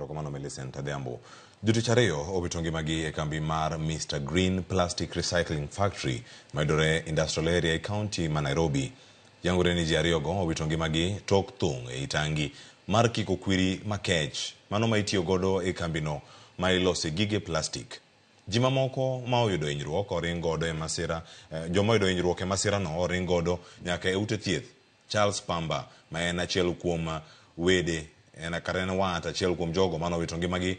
Erokamano Millicent Adhiambo. Jotich ariyo owito ngimagi e kambi mar Mr Green Plastic Recycling Factory mayudore Industrial Area e kaunti ma Nairobi. Yangore ni ji ariyogo owito ngimagi tok thung' ei tangi mar kiko kwiri makech mano ma itiyo godo e kambino ma ilose gige plastik. Ji mamoko ma oyudo hinyruok oring godo e masira, joma oyudo hinyruok e masirano oring godo nyaka e ute thieth. Charles Pamba ma en achiel kuom wede en kata en wat achiel kuom jogo mane owito ngimagi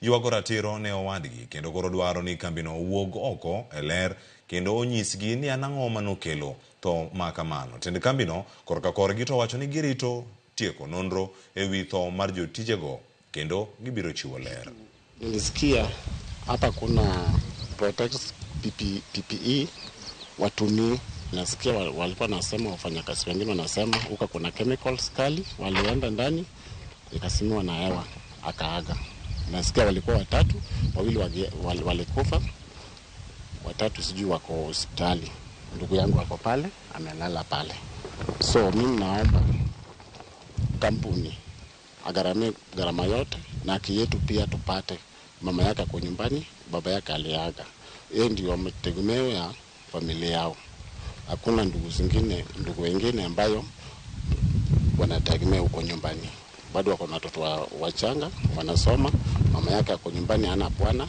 ywago ratiro ne owadgi kendo koro dwaro ni kambino owuog oko e ler kendo onyisgi ni an ang'o manokelo tho ma kamano. Tend kambino korka korgi to owacho ni girito tieko nonro e wi tho mar jotijego kendo gibiro chiwo ler. Nilisikia hapa kuna protect PP, PPE watumii. Nasikia walikuwa nasema, wafanyakazi wengine wanasema huko kuna chemicals kali, walienda ndani ikasimiwa na hewa akaaga. Nasikia walikuwa watatu, wawili walikufa, watatu sijui wako hospitali. Ndugu yangu ako pale, amelala pale. So mimi naomba kampuni agharamie gharama yote na haki yetu pia tupate. Mama yake ako nyumbani, baba yake aliaga. Yeye ndio mategemeo ya familia yao. Hakuna ndugu zingine, ndugu wengine ambayo wanategemea huko nyumbani. Bado wako na watoto wachanga wanasoma. Mama yake ako nyumbani, hana bwana.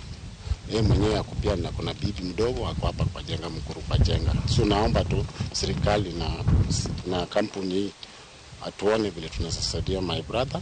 Yeye mwenyewe ako pia na kuna bibi mdogo ako hapa kwa Jenga Mkuru kwa Jenga. So naomba tu serikali na kampuni hii atuone vile tunasaidia my brother.